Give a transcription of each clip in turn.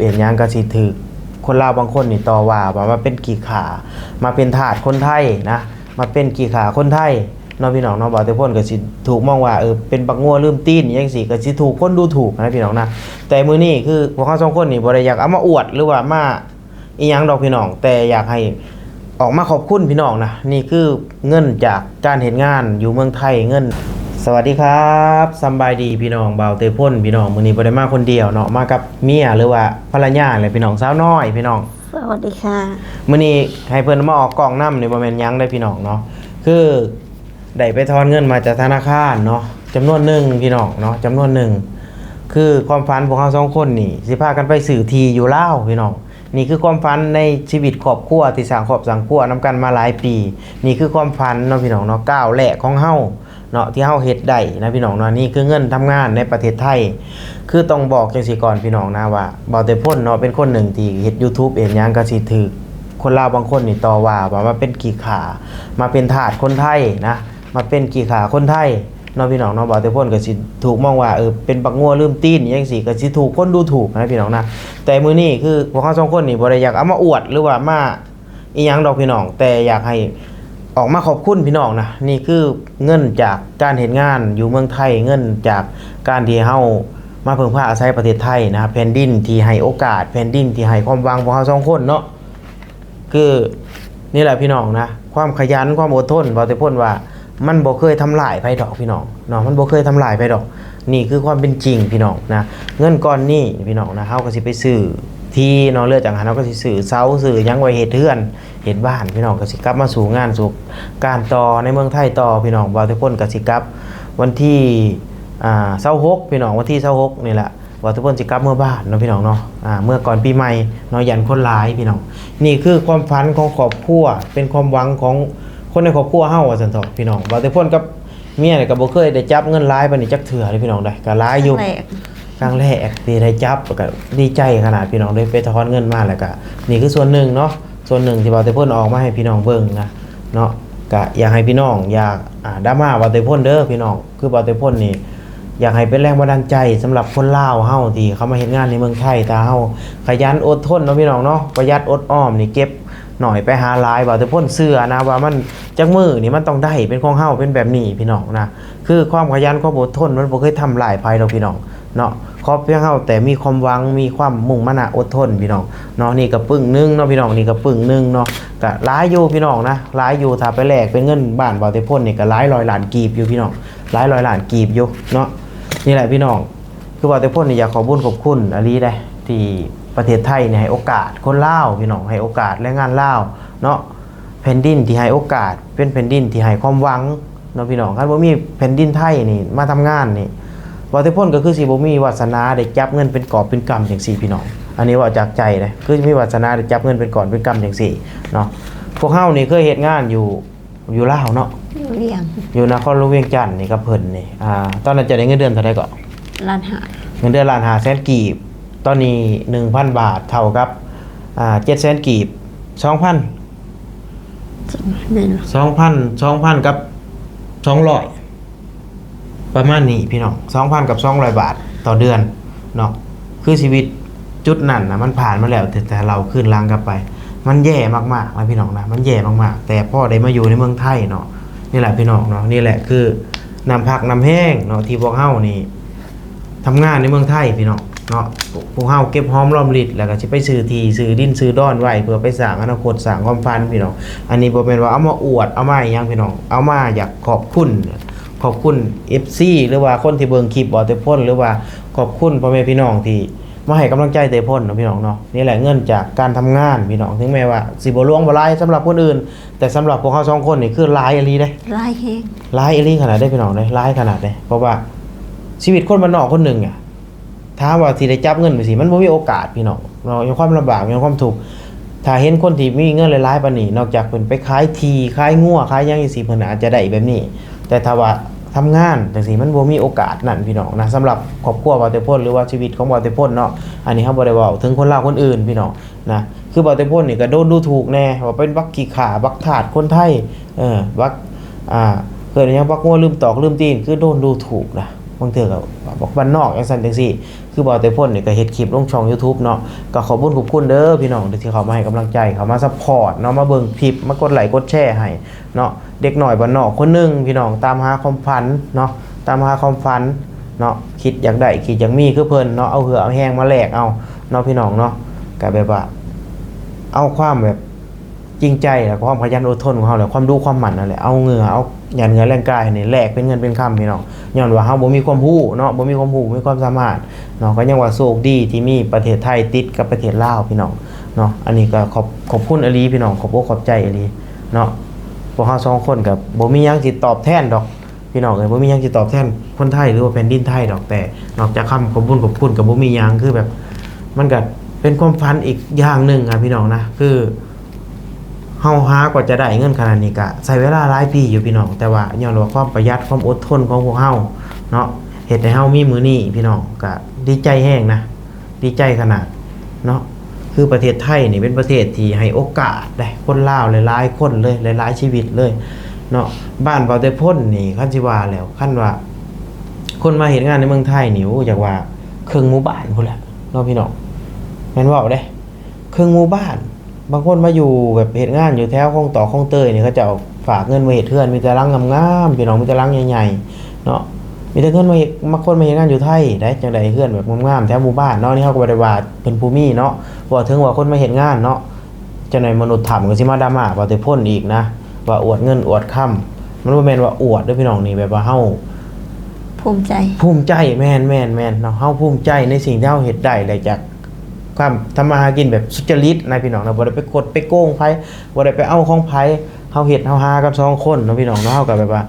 ເຮັດຫຍັງກໍຊິຖືກຄົນລາວບາງຄົນນີ້ຕໍ່ວ່າ ວ່າມາເປັນຂີ້ຂ້າ ມາເປັນທາດຄົນໄທນະ ມາເປັນຂີ້ຂ້າຄົນໄທເນາະ ພີ່ນ້ອງເນາະ. ບ່າວເຕພົນກໍຊິຖືກມອງວ່າ ເອີ ເປັນບັກງົວລືມຕີນ ອີ່ຫຍັງຊີ້ ກໍຊິຖືກຄົນດູຖູກນະ ພີ່ນ້ອງນະ. ແຕ່ມື້ນີ້ຄືພວກເຮົາສອງຄົນນີ້ບໍ່ໄດ້ຢາກເອົາມາອວດ ຫຼືວ່າມາ ອີ່ຫຍັງດອກ ພີ່ນ້ອງ, ແຕ່ຢາກໃຫ້ອອກມາຂອບຄຸນພີ່ນ້ອງນະ. ນີ້ຄືເງິນຈາກການເຮັດງານຢູ່ເມືອງໄທ ເງິນ. ສະຫວັດດີຄັບ ສຳບາຍດີພີ່ນ້ອງ. ບ່າວເຕພົນ ພີ່ນ້ອງ ມື້ນີ້ບໍ່ໄດ້ມາຄົນດຽວເນາະ ມາກັບເມຍ ຫຼືວ່າພັນລະຍາແຫຼະ ພີ່ນ້ອງ ສາວນ້ອຍ ພີ່ນ້ອງ. ສະຫວັດດີຄ່ະ. ມື້ນີ້ໃຫ້ເພິ່ນມາອອກກ້ອງນຳນີ້ ບໍ່ແມ່ນຫຍັງເດ້ ພີ່ນ້ອງເນາະ, ຄື ໄດ້ໄປຖອນເງິນມາຈາກທະນາຄານເນາະ ຈຳນວນໜຶ່ງ ພີ່ນ້ອງເນາະ ຈຳນວນໜຶ່ງ. ຄືຄວາມຝັນພວກເຮົາສອງຄົນນີ້ ຊິພາກັນໄປຊື້ທີ່ຢູ່ລາວ ພີ່ນ້ອງ. ນີ້ຄືຄວາມຝັນໃນຊີວິດຄອບຄົວ ທີ່ສ້າງຄອບສ້າງຄົວນຳກັນມາຫຼາຍປີ. ນີ້ຄືຄວາມຝັນເນາະ ພີ່ນ້ອງເນາະ, ກ້າວແລກຂອງເຮົາເນາະ ທີ່ເຮົາເຮັດໄດ້ນະ ພີ່ນ້ອງເນາະ. ນີ້ຄືເງິນທຳງານໃນປະເທດໄທ. ຄືຕ້ອງບອກຈັ່ງຊີ້ກ່ອນ ພີ່ນ້ອງນະ ວ່າບ່າວເຕພົນເນາະ ເປັນຄົນໜຶ່ງທີ່ເຮັດ YouTube ເຮັດຫຍັງ ກໍຊິຖືກ ຄົນລາວບາງຄົນນີ້ຕໍ່ວ່າ ວ່າມາເປັນຂີ້ຂ້າ ມາເປັນທາດຄົນໄທນະ ມາເປັນຂີ້ຂ້າຄົນໄທເນາະ ພີ່ນ້ອງເນາະ. ບ່າວເຕພົນກໍຊິຖືກມອງວ່າ ເອີ ເປັນບັກງົວລືມຕີນ ອີ່ຫຍັງຊີ້ ກໍຊິຖືກຄົນດູຖູກນະ ພີ່ນ້ອງນະ. ແຕ່ມື້ນີ້ຄືພວກເຮົາສອງຄົນນີ້ບໍ່ໄດ້ຢາກເອົາມາອວດ ຫຼືວ່າມາອີ່ຫຍັງດອກ ພີ່ນ້ອງ, ແຕ່ຢາກໃຫ້ອອກມາຂອບຄຸນ ພີ່ນ້ອງນະ. ນີ້ຄືເງິນຈາກການເຮັດງານຢູ່ເມືອງໄທ ເງິນຈາກການທີ່ເຮົາມາເພິ່ງພາອາໄສປະເທດໄທນະ ແຜ່ນດິນທີ່ໃຫ້ໂອກາດ ແຜ່ນດິນທີ່ໃຫ້ຄວາມຫວັງພວກເຮົາສອງຄົນເນາະ. ຄືນີ້ແຫຼະ ພີ່ນ້ອງນະ ຄວາມຂະຫຍັນ ຄວາມອົດທົນ ເວົ້າແຕ່ພົ້ນວ່າ ມັນບໍ່ເຄີຍທຳລາຍໃຜດອກ ພີ່ນ້ອງເນາະ, ມັນບໍ່ເຄີຍທຳລາຍໃຜດອກ. ນີ້ຄືຄວາມເປັນຈິງ ພີ່ນ້ອງນະ. ເງິນກ້ອນນີ້ ພີ່ນ້ອງນະ ເຮົາກໍຊິໄປຊື້ທີ່ເນາະ, ເຫຼືອຈາກຫັ້ນເຮົາກໍຊິຊື້ເສົາ ຊື້ຫຍັງໄວ້ເຮັດເຮືອນເຮັດບ້ານ ພີ່ນ້ອງ, ກໍຊິກັບມາສູ້ງານສູ້ການຕໍ່ໃນເມືອງໄທຕໍ່ ພີ່ນ້ອງ. ເວົ້າແຕ່ພົ້ນກໍຊິກັບວັນທີ ອ່າ ຊາວຫົກ ພີ່ນ້ອງ, ວັນທີຊາວຫົກນີ້ແຫຼະ ວ່າທຸກຄົນຊິກັບເມືອບ້ານເນາະ ພີ່ນ້ອງເນາະ, ອ່າ ເມືອກ່ອນປີໃໝ່ເນາະ ຢ້ານຄົນຫຼາຍ ພີ່ນ້ອງ. ນີ້ຄືຄວາມຝັນຂອງຄອບຄົວ ເປັນຄວາມຫວັງຂອງຄົນໃນຄອບຄົວເຮົາ ວ່າຊັ້ນເຖາະ ພີ່ນ້ອງ. ເວົ້າແຕ່ພົ້ນກັບເມຍນີ້ກໍບໍ່ເຄີຍໄດ້ຈັບເງິນຫຼາຍປານນີ້ຈັກເທື່ອເດ້ ພີ່ນ້ອງເດ້, ກໍຫຼາຍຢູ່ ຄັ້ງແລກ ຄັ້ງແລກທີ່ໄດ້ຈັບ ກໍດີໃຈຂະໜາດ ພີ່ນ້ອງເດ້. ໄປຖອນເງິນມາ ແລ້ວກໍນີ້ຄືສ່ວນໜຶ່ງເນາະ, ສ່ວນໜຶ່ງທີ່ເວົ້າແຕ່ພົ້ນອອກມາໃຫ້ພີ່ນ້ອງເບິ່ງນະເນາະ. ກະຢາກໃຫ້ພີ່ນ້ອງ ຢ່າ ອ່າ ດຣາມາເວົ້າແຕ່ພົ້ນເດີ ພີ່ນ້ອງ. ຄືເວົ້າແຕ່ພົ້ນນີ້ ຢາກໃຫ້ເປັນແຮງບັນດານໃຈສຳລັບຄົນລາວເຮົາທີ່ເຂົ້າມາເຮັດງານໃນເມືອງໄທ. ຖ້າເຮົາຂະຫຍັນອົດທົນເນາະ ພີ່ນ້ອງເນາະ, ປະຢັດອົດອອມນີ້ ເກັບໜ້ອຍໄປຫາຫຼາຍ. ເວົ້າແຕ່ພົ້ນເຊື່ອນະວ່າມັນ ຈັກມື້ນີ້ມັນຕ້ອງໄດ້ເປັນຂອງເຮົາ ເປັນແບບນີ້ ພີ່ນ້ອງນະ. ຄືຄວາມຂະຫຍັນ ຄວາມອົດທົນ ມັນບໍ່ເຄີຍທຳລາຍໃຜດອກ ພີ່ນ້ອງເນາະ. ຂໍພຽງເຮົາແຕ່ມີຄວາມຫວັງ ມີຄວາມມຸ່ງມານະອົດທົນ ພີ່ນ້ອງເນາະ. ນີ້ກໍປຶ້ງໜຶ່ງເນາະ ພີ່ນ້ອງ, ນີ້ກໍປຶ້ງໜຶ່ງເນາະ. ກະຫຼາຍຢູ່ ພີ່ນ້ອງນະ, ຫຼາຍຢູ່. ຖ້າໄປແລກເປັນເງິນບ້ານເວົ້າແຕ່ພົ້ນນີ້ ກໍຫຼາຍຮ້ອຍລ້ານກີບຢູ່ ພີ່ນ້ອງ, ຫຼາຍຮ້ອຍລ້ານກີບຢູ່ເນາະ. ນີ້ແຫຼະ ພີ່ນ້ອງ, ຄືເວົ້າແຕ່ພົ້ນນີ້ ຢາກຂອບຄຸນຂອບຄຸນອີ່ຫຼີເດ້ ທີ່ປະເທດໄທນີ້ໃຫ້ໂອກາດຄົນລາວ ພີ່ນ້ອງ, ໃຫ້ໂອກາດແຮງງານລາວເນາະ. ແຜ່ນດິນທີ່ໃຫ້ໂອກາດ ເປັນແຜ່ນດິນທີ່ໃຫ້ຄວາມຫວັງເນາະ ພີ່ນ້ອງ. ຄັນບໍ່ມີແຜ່ນດິນໄທນີ້ມາທຳງານນີ້ ເວົ້າແຕ່ພົ້ນກໍຄືຊິບໍ່ມີວາສະໜາໄດ້ຈັບເງິນເປັນກອບເປັນກຳຈັ່ງຊີ້ ພີ່ນ້ອງ. ອັນນີ້ເວົ້າຈາກໃຈເດ້, ຄືຊິມີວາສະໜາໄດ້ຈັບເງິນເປັນກອບເປັນກຳຈັ່ງຊີ້ເນາະ. ພວກເຮົານີ້ເຄີຍເຮັດງານຢູ່ ຢູ່ລາວເນາະ, ຢູ່ວຽງ ຢູ່ນະຄອນຫຼວງວຽງຈັນນີ້ກັບເພິ່ນນີ້. ອ່າ ຕອນນັ້ນເຈົ້າໄດ້ເງິນເດືອນເທົ່າໃດເກາະ? ລ້ານຫ້າ. ເງິນເດືອນລ້ານຫ້າແສນກີບ, ຕອນນີ້ໜຶ່ງພັນບາດເທົ່າກັບ ອ່າ ເຈັດແສນກີບ, ສອງພັນ ແມ່ນ ສອງພັນ ສອງພັນກັບສອງຮ້ອຍ ປະມານນີ້ ພີ່ນ້ອງ, ສອງພັນກັບສອງຮ້ອຍບາດຕໍ່ເດືອນເນາະ. ຄືຊີວິດຈຸດນັ້ນນະ ມັນຜ່ານມາແລ້ວ, ແຕ່ ແຕ່ເລົ່າຄືນຫຼັງກັບໄປ ມັນແຍ່ມາກໆນະ ພີ່ນ້ອງນະ, ມັນແຍ່ມາກໆ ແຕ່ພໍໄດ້ມາຢູ່ໃນເມືອງໄທເນາະ. ນີ້ແຫຼະ ພີ່ນ້ອງເນາະ, ນີ້ແຫຼະຄືນ້ຳພັກນ້ຳແຮງເນາະ ທີ່ພວກເຮົານີ້ ທຳງານໃນເມືອງໄທ ພີ່ນ້ອງເນາະ. ພວກເຮົາເກັບຫອມລອມລິດ ແລ້ວກໍຊິໄປຊື້ທີ່ ຊື້ດິນ ຊື້ດອນໄວ້ ເພື່ອໄປສ້າງອະນາຄົດ ສ້າງຄວາມຝັນ ພີ່ນ້ອງ. ອັນນີ້ບໍ່ແມ່ນວ່າເອົາມາອວດ ເອົາມາອີ່ຫຍັງ ພີ່ນ້ອງ, ເອົາມາຢາກຂອບຄຸນ ຂອບຄຸນ ເອັຟຊີ ຫຼືວ່າຄົນທີ່ເບິ່ງຄລິບເວົ້າແຕ່ພົ້ນ ຫຼືວ່າຂອບຄຸນພໍ່ແມ່ພີ່ນ້ອງທີ່ມາໃຫ້ກຳລັງໃຈແຕ່ພົ້ນເນາະ ພີ່ນ້ອງເນາະ. ນີ້ແຫຼະເງິນຈາກການທຳງານ ພີ່ນ້ອງ, ເຖິງແມ່ວ່າຊິບໍ່ຫຼວງບໍ່ຫຼາຍສຳລັບຄົນອື່ນ ແຕ່ສຳລັບພວກເຮົາສອງຄົນນີ້ຄືຫຼາຍອີ່ຫຼີເດ້, ຫຼາຍແຮງ ຫຼາຍອີ່ຫຼີຂະໜາດເດ້ ພີ່ນ້ອງເດ້, ຫຼາຍຂະໜາດເດ້. ເພາະວ່າຊີວິດຄົນບ້ານນອກຄົນໜຶ່ງອະ ຖາມວ່າຊິໄດ້ຈັບເງິນຈັ່ງຊີ້ ມັນບໍ່ມີໂອກາດ ພີ່ນ້ອງເນາະ, ມີຄວາມລຳບາກ ມີຄວາມທຸກ. ຖ້າເຫັນຄົນທີ່ມີເງິນຫຼາຍໆປານນີ້ ນອກຈາກເພິ່ນໄປຂາຍທີ່ ຂາຍງົວ ຂາຍຫຍັງຈັ່ງຊີ້ ເພິ່ນອາດຈະໄດ້ແບບນີ້, ແຕ່ຖ້າວ່າທຳງານຈັ່ງຊີ້ ມັນບໍ່ມີໂອກາດນັ້ນ ພີ່ນ້ອງນະ. ສຳລັບຄອບຄົວບ່າວແຕ່ພົ້ນ ຫຼືວ່າຊີວິດຂອງບ່າວແຕ່ພົ້ນເນາະ, ອັນນີ້ເຮົາບໍ່ໄດ້ເວົ້າເຖິງຄົນລາວຄົນອື່ນ ພີ່ນ້ອງ ນະ. ຄືບ່າວແຕ່ພົ້ນນີ້ກໍໂດນດູຖູກແດ່ ວ່າເປັນບັກຂີ້ຂ້າ ບັກທາດຄົນໄທ ເອີ ບັກ ອ່າ ເອີ້ນຫຍັງ ບັກງົວລືມຕອກລືມຕີນ ຄືໂດນດູຖູກນະ. ບາງເທື່ອກໍບອກບ້ານນອກຈັ່ງຊັ້ນຈັ່ງຊີ້. ຄືບ່າວໄຕພົ້ນນີ້ກໍເຮັດຄລິບລົງຊ່ອງ YouTube ເນາະ, ກໍຂອບບຸນຂອບຄຸນເດີພີ່ນ້ອງທີ່ເຂົ້າມາໃຫ້ກຳລັງໃຈ, ເຂົ້າມາຊັບພອດເນາະ, ມາເບິ່ງຄລິບ, ມາກົດໄລກົດແຊໃຫ້ເນາະ. ເດັກນ້ອຍບ້ານນອກຄົນໜຶ່ງພີ່ນ້ອງ ຕາມຫາຄວາມຝັນເນາະ, ຕາມຫາຄວາມຝັນເນາະ, ຄິດຢາກໄດ້ ຄິດຢາກມີຄືເພິ່ນເນາະ, ເອົາເຫື່ອເອົາແຮງມາແລກເອົາເນາະພີ່ນ້ອງເນາະ. ກໍແບບວ່າເອົາຄວາມແບບຈິງໃຈ ແລະ ຄວາມຂະຫຍັນອົດທົນຂອງເຮົາ ແລະ ຄວາມດຸຄວາມໝັ່ນນັ້ນແຫຼະ, ເອົາເຫື່ອ ເອົາຫຍາດເຫື່ອແລງກາຍນີ້ແລກເປັນເງິນເປັນຄຳພີ່ນ້ອງ. ຍ້ອນວ່າເຮົາບໍ່ມີຄວາມຮູ້ເນາະ, ບໍ່ມີຄວາມຮູ້ ບໍ່ມີຄວາມສາມາດເນາະ, ກໍຍັງວ່າໂຊກດີທີ່ມີປະເທດໄທຕິດກັບປະເທດລາວພີ່ນ້ອງເນາະ. ອັນນີ້ກໍຂອບ ຂອບຄຸນອີ່ຫຼີພີ່ນ້ອງ, ຂອບອົກຂອບໃຈອີ່ຫຼີເນາະ. ພວກເຮົາສອງຄົນກໍບໍ່ມີຫຍັງຊິຕອບແທນດອກ ພີ່ນ້ອງເອີຍ, ບໍ່ມີຫຍັງຊິຕອບແທນຄົນໄທ ຫຼືວ່າແຜ່ນດິນໄທດອກ, ແຕ່ນອກຈາກຄຳຂອບບຸນຂອບຄຸນກໍບໍ່ມີຫຍັງ. ຄືແບບ ມັນກໍເປັນຄວາມຝັນອີກຢ່າງໜຶ່ງອະພີ່ນ້ອງນະ, ຄືເຮົາຫາກວ່າຈະໄດ້ເງິນຂະໜາດນີ້ ກໍໃຊ້ເວລາຫຼາຍປີຢູ່ພີ່ນ້ອງ, ແຕ່ວ່າຍ້ອນວ່າຄວາມປະຢັດ ຄວາມອົດທົນຂອງພວກເຮົາເນາະ ເຮັດໃຫ້ເຮົາມີມື້ນີ້ພີ່ນ້ອງ, ກໍດີໃຈແຮງນະ. ດີໃຈຂະໜາດເນາະ. ຄືປະເທດໄທນີ້ເປັນປະເທດທີ່ໃຫ້ໂອກາດເດ້ ຄົນລາວຫຼາຍໆຄົນເລີຍ ຫຼາຍໆຊີວິດເລີຍເນາະ. ບ້ານບ່າວແຕ່ພົ້ນນີ້ ຄັນຊິວ່າແລ້ວ ຄັນວ່າຄົນມາເຮັດງານໃນເມືອງໄທນີ້ ໂອ້ ຢາກວ່າເຄິ່ງໝູ່ບ້ານພຸ້ນແຫຼະເນາະພີ່ນ້ອງ, ແມ່ນເວົ້າເດ້ ເຄິ່ງໝູ່ບ້ານ. ບາງຄົນມາຢູ່ແບບເຮັດງານຢູ່ແຖວຄອງຕອກຄອງເຕີຍນີ້ ເຂົາເຈົ້າຝາກເງິນມາເຮັດເຮືອນ ມີແຕ່ຫຼັງງາມໆ ພີ່ນ້ອງ, ມີແຕ່ຫຼັງໃຫຍ່ໆເນາະ, ມີແຕ່ເງິນມາເຮັດ ມາຄົນມາເຮັດງານຢູ່ໄທໄດ໋ ຈັ່ງໄດ້ເຮືອນແບບງາມໆແຖວໝູ່ບ້ານເນາະ. ນີ້ເຮົາກໍບໍ່ໄດ້ວ່າເພິ່ນຜູ້ມີເນາະ, ເວົ້າເຖິງວ່າຄົນມາເຮັດງານເນາະ. ເຈົ້ານາຍມະນຸດຖ້ຳກໍຊິມາດຣາມາບ່າວແຕ່ພົ້ນອີກນະ ວ່າອວດເງິນອວດຄຳ. ມັນບໍ່ແມ່ນວ່າອວດເດີພີ່ນ້ອງ, ນີ້ແບບວ່າເຮົາ ພູມໃຈ ພູມໃຈ ແມ່ນໆໆເນາະ, ເຮົາພູມໃຈໃນສິ່ງທີ່ເຮົາເຮັດໄດ້ ແລະ ຈາກ ຄວາມທຳມາຫາກິນແບບສຸດຈະລິດນະພີ່ນ້ອງນະ, ບໍ່ໄດ້ໄປກົດໄປໂກງໃຜ, ບໍ່ໄດ້ໄປເອົາຂອງໃຜ, ເຮົາເຮັດເຮົາຫາກັນສອງຄົນເນາະພີ່ນ້ອງເນາະ. ເຮົາກໍແບບວ່າ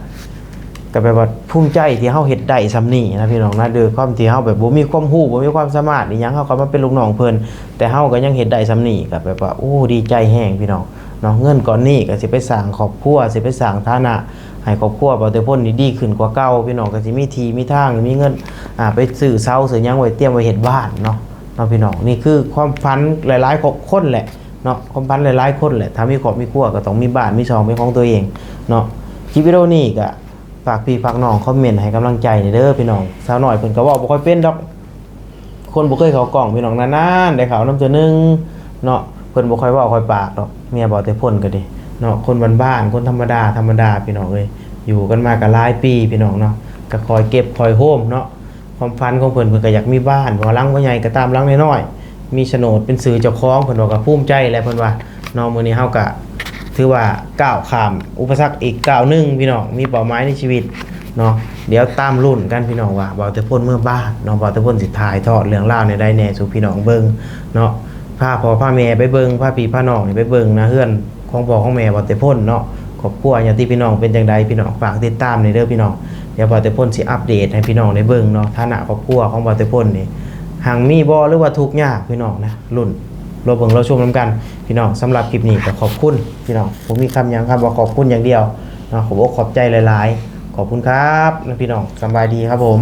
ກໍແບບວ່າພູມໃຈທີ່ເຮົາເຮັດໄດ້ສ່ຳນີ້ນະພີ່ນ້ອງນະ, ດ້ວຍຄວາມທີ່ເຮົາແບບບໍ່ມີຄວາມຮູ້ ບໍ່ມີຄວາມສາມາດອີ່ຫຍັງ, ເຮົາກໍມາເປັນລູກນ້ອງເພິ່ນ ແຕ່ເຮົາກໍຍັງເຮັດໄດ້ສ່ຳນີ້ ກໍແບບວ່າ ໂອ້ ດີໃຈແຮງພີ່ນ້ອງເນາະ. ເງິນກ້ອນນີ້ກໍຊິໄປສ້າງຄອບຄົວ ຊິໄປສ້າງຖານະໃຫ້ຄອບຄົວບ່າວແຕ່ພົ້ນນີ້ດີຂຶ້ນກວ່າເກົ່າ, ພີ່ນ້ອງກໍຊິມີທີ່ມີທາງ ມີເງິນ ອ່າ ໄປຊື້ເສົາຊື້ຫຍັງໄວ້ ຕຽມໄວ້ເຮັດບ້ານເນາະ. ເນາະພີ່ນ້ອງ, ນີ້ຄືຄວາມຝັນຫຼາຍໆຂອງຄົນແຫຼະເນາະ, ຄວາມຝັນຫຼາຍໆຄົນແຫຼະ, ຖ້າມີຄອບມີຄົວກໍຕ້ອງມີບ້ານມີຊ່ອງເປັນຂອງຕົວເອງເນາະ. ຄລິບວິດີໂອນີ້ກໍຝາກພີ່ຝາກນ້ອງຄອມເມັນໃຫ້ກຳລັງໃຈແດ່ເດີພີ່ນ້ອງ. ສາວນ້ອຍເພິ່ນກໍເວົ້າບໍ່ຄ່ອຍເປັນດອກ, ຄົນບໍ່ເຄີຍເຂົ້າກ້ອງພີ່ນ້ອງ, ນານໆໄດ້ເຂົ້ານຳເທື່ອໜຶ່ງເນາະ. ເພິ່ນບໍ່ຄ່ອຍເວົ້າຄ່ອຍປາກດອກ, ເມຍບ່າວແຕ່ພົ້ນກໍດີເນາະ, ຄົນບ້ານໆ ຄົນທຳມະດາ ທຳມະດາ ພີ່ນ້ອງເອີຍ. ຢູ່ກັນມາກໍຫຼາຍປີພີ່ນ້ອງເນາະ, ກໍຄ່ອຍເກັບຄ່ອຍໂຮມເນາະ. ຄວາມຝັນຂອງເພິ່ນ ເພິ່ນກໍຢາກມີບ້ານ ບໍ່ວ່າຫຼັງບໍ່ໃຫຍ່ກໍຕາມ ຫຼັງນ້ອຍໆ ມີໂສນດເປັນຊື່ເຈົ້າຂອງ, ເພິ່ນວ່າກໍພູມໃຈແຫຼະ ເພິ່ນວ່າເນາະ. ມື້ນີ້ເຮົາກໍຖືວ່າກ້າວຂ້າມອຸປະສັກອີກກ້າວໜຶ່ງພີ່ນ້ອງ, ມີເປົ້າໝາຍໃນຊີວິດເນາະ. ດຽວຕາມລຸ້ນກັນພີ່ນ້ອງວ່າ ບ່າວແຕ່ພົ້ນເມືອບ້ານເນາະ, ບ່າວແຕ່ພົ້ນຊິຖ່າຍທອດເລື່ອງລາວແນວໃດແດ່ສູ່ພີ່ນ້ອງເບິ່ງເນາະ, ພາພໍ່ພາແມ່ໄປເບິ່ງ ພາພີ່ພານ້ອງໄປເບິ່ງນະ ເຮືອນ ຂອງພໍ່ຂອງແມ່ບ່າວແຕ່ພົ້ນເນາະ. ຄອບຄົວຍາດຕິພີ່ນ້ອງເປັນຈັ່ງໃດ ພີ່ນ້ອງຝາກຕິດຕາມແດ່ເດີພີ່ນ້ອງ. ດຽວບ່າວແຕ່ພົ້ນຊິອັບເດດໃຫ້ພີ່ນ້ອງໄດ້ເບິ່ງເນາະ, ຖານະຄອບຄົວຂອງບ່າວແຕ່ພົ້ນນີ້ ຮັ່ງມີບໍ່ ຫຼືວ່າທຸກຍາກ ພີ່ນ້ອງນະ, ລຸ້ນລໍເບິ່ງລໍຊົມນຳກັນພີ່ນ້ອງ. ສຳລັບຄລິບນີ້ກໍຂອບຄຸນພີ່ນ້ອງ, ບໍ່ມີຄຳຫຍັງ ຄຳວ່າຂອບຄຸນຢ່າງດຽວເນາະ. ຂອບອົກຂອບໃຈຫຼາຍໆ, ຂອບຄຸນຄັບນະພີ່ນ້ອງ. ສະບາຍດີຄັບຜົມ.